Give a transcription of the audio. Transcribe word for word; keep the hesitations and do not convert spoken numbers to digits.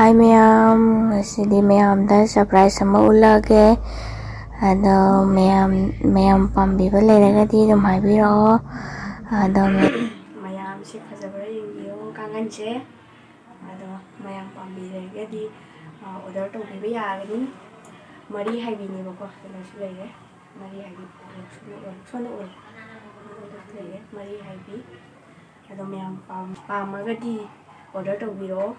ꯍꯥꯏ ꯃꯌꯥꯝ, ꯉꯁꯤꯗꯤ ꯃꯌꯥꯝꯗ surprise ꯑꯃ ꯎꯠꯂꯛꯑꯒꯦ꯫ ꯑꯗꯣ ꯃꯌꯥꯝ, ꯃꯌꯥꯝ ꯄꯥꯝꯕꯤꯕ ꯂꯩꯔꯒꯗꯤ ꯑꯗꯨꯝ ꯍꯥꯏꯕꯤꯔꯛꯑꯣ꯫ ꯑꯗꯣ ꯃꯌꯥꯝꯁꯦ ꯐꯖꯕ꯭ꯔꯥ ꯌꯦꯡꯕꯤꯌꯣ ꯀꯥꯡꯈꯟꯁꯦ꯫ ꯑꯗꯣ ꯃꯌꯥꯝ ꯄꯥꯝꯕꯤꯔꯒꯗꯤ, ꯑ, order ꯇꯧꯕꯤꯕ ꯌꯥꯒꯅꯤ꯫ ꯃꯔꯤ ꯍꯥꯏꯕꯤꯅꯦꯕꯀꯣ, ꯀꯩꯅꯣꯁꯨ ꯂꯩꯔꯦ꯫ ꯃꯔꯤ ꯍꯥꯏꯕꯤ, ꯁꯣꯝꯗ ꯎꯔꯦ, ꯁꯣꯝꯗ ꯎꯔꯦ꯫ ꯂꯩꯔꯦ, ꯃꯔꯤ ꯍꯥꯏꯕꯤ꯫ ꯑꯗꯣ ꯃꯌꯥꯝ ꯄꯥꯝ-, ꯄꯥꯝꯃꯒꯗꯤ order ꯇꯧꯕꯤꯔꯛꯑꯣ꯫